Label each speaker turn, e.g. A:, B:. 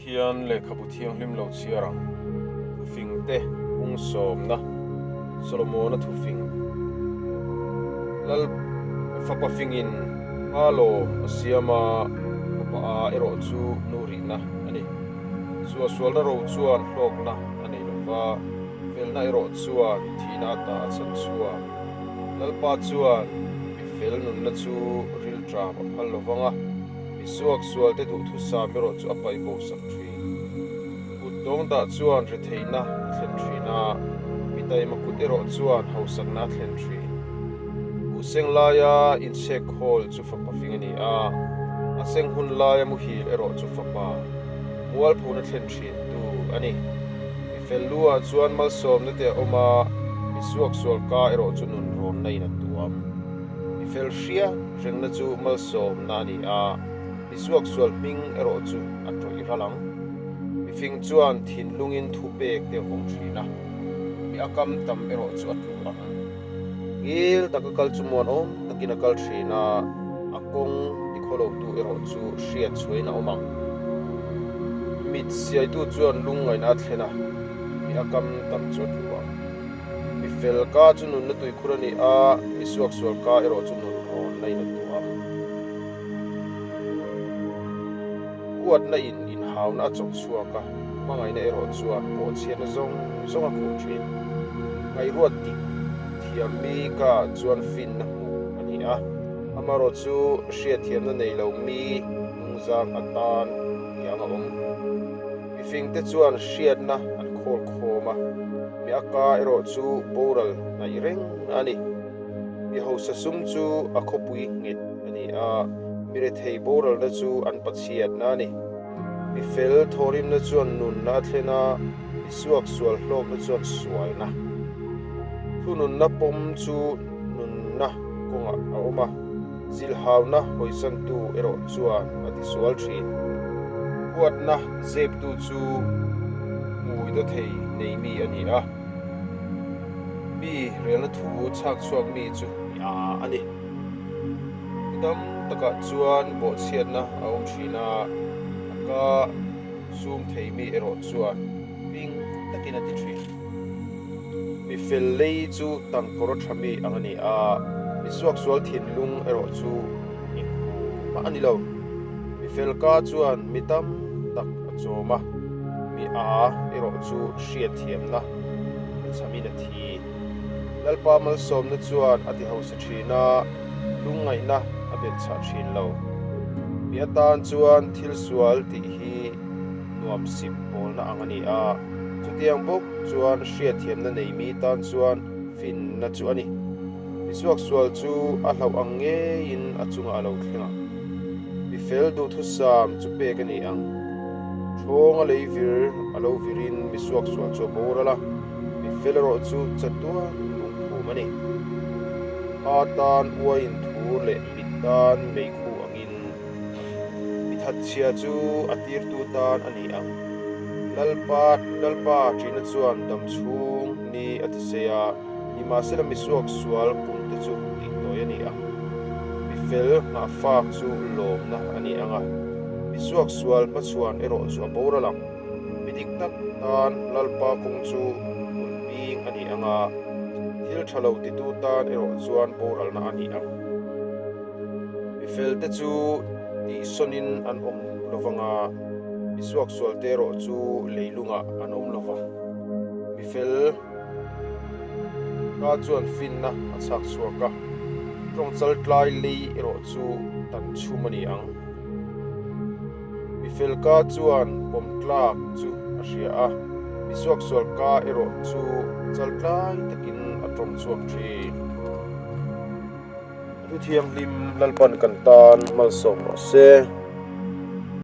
A: Pathian lehkhabu thianghlim lo chhiar ang. Thufing te bung sawmna Solomona thufing Lal fapa fingin pa lawm a siam a, fapa a erawh chu nu rihna a ni. Suahsualna ro chuan hlawkna a nei lo va, felna erawh chuan thihna ata a chhan chhuak. Lalpa chuan mi fel nunna chu rilṭam a phal lo vang a. Mi suaksualte duhthusam erawh chu a paih bo sak thin. Kut dawng dah chuan retheihna a thlen thin a, mi taima kut erawh chuan hausakna a thlen thin. Buhseng laia inchhek khawl chu fapa fing a ni a, a seng hun laia muhil erawh chu fapa mualphona thlen thin tu a ni. Mi fel lu ah chuan malsawmna te a awm a, mi suaksual ka erawh chu nunrawnna in a tuam. Mi fel hria rengna chu malsawmna a ni a, mi suaksual hming erawh chu a tawih ral ang. Mi fing chuan thinlungin thupek te a vawng thin a, mi a kam tam erawh chu a tlu ang. Ngil taka kal chu muanawm takin a kal thin a, a kawng tikhawlotu erawh chu hriat chhuahin a awm ang. Mit siaitu chuan lungngaihna a thlen a, mi a kam tam chu a tlu ang. Mi fel ka chu nunna tuikhur a ni a, mi suaksual ka erawh chu nun rawn na in a tuam. Huatna in inhauna a chawk chhuak a, hmangaihna erawh chuan pawhchhiatna zawng zawng a khuh thin. Ngaihruat dik thiam mi ka chuan finna hmuh a ni a, amaherawh chu hriatthiamna nei lo mi hnungzang atan tiang a awm. Mifingte chuan hriatna an khawl khawm a, mi a ka erawh chu boral hnaih reng a ni. Mi hausa sum chu a khawpui nghet a ni a, mi rethei boralna chu an pachhiatna a ni. Mi fel thawhrimna chuan nunna a thlen a, mi suaksual hlawkna chuan sualna. Thununna pawm chu nunna kawngah a awm a. Zilhauna hawisantu erawh chuan a tisual thin. Huatna zeptu chu hmui dawthei nei mi a ni a, mi relna thu chhak chhuak mi chu mi a a ni. Thu tam takah chuan bawhchhiatna a awm thin a, a ka sum thei mi erawh chuan hming takin a ti thin. Mi fel lei chu tangkawr a tha mi ang a ni a, mi suaksual thinlung erawh chu engkhu mah a ni lo. Mi fel ka chuan mi tam tak a chawm a, mi a erawh chu hriatthiamna a chhamin a thi. Lalpa malsawmna chuan a ti hausa thin a, lungngaihna a belhchhah thin lo. Mi atan chuan thil sual tih hi nuam sip pawlna ang a ni a, chutiang bawk chuan hriatthiamna nei mi tan chuan finna chu a ni. Mi suaksual chu a hlauh ang ngeiin a chungah a lo thleng ang. Mi fel duhthusam chu pek a ni ang. Thawnga lei vir a lo virin mi suaksual chu a boral a, mi fel erawh chu chatuan lungphum a ni. A tan uaiin thur leh mit tan meikhu angin Mi thatchhia chu a tirtu tan a ni ang. Lalpa, Lalpa ṭihna chuan dam chhung ni a ti sei a, nimahsela mi suaksual kumte chu tihtawi a ni ang. Mi fel nghahfak chu lawmna a ni ang a, mi suaksual hmachhuan erawh chu a boral ang. Mi dik tak tan Lalpa kawng chu hmunping a ni ang a, thil ṭha lo titu tan erawh chuan boralna a ni ang. Mi felte chu tihsawnin an awm lo vang a, mi suaksualte erawh chu leilungah an awm lo vang. Mi fel ka chuan finna a chhak chhuak a, tawngchal tlai lei erawh chu tan chhum a ni ang. Mi fel ka chuan pawm tlak chu a hria a, mi suaksual ka erawh chu chal tlai takin a tawng chhuak thin. Thu thianghlim Lalpan kan tan malsawm rawh se.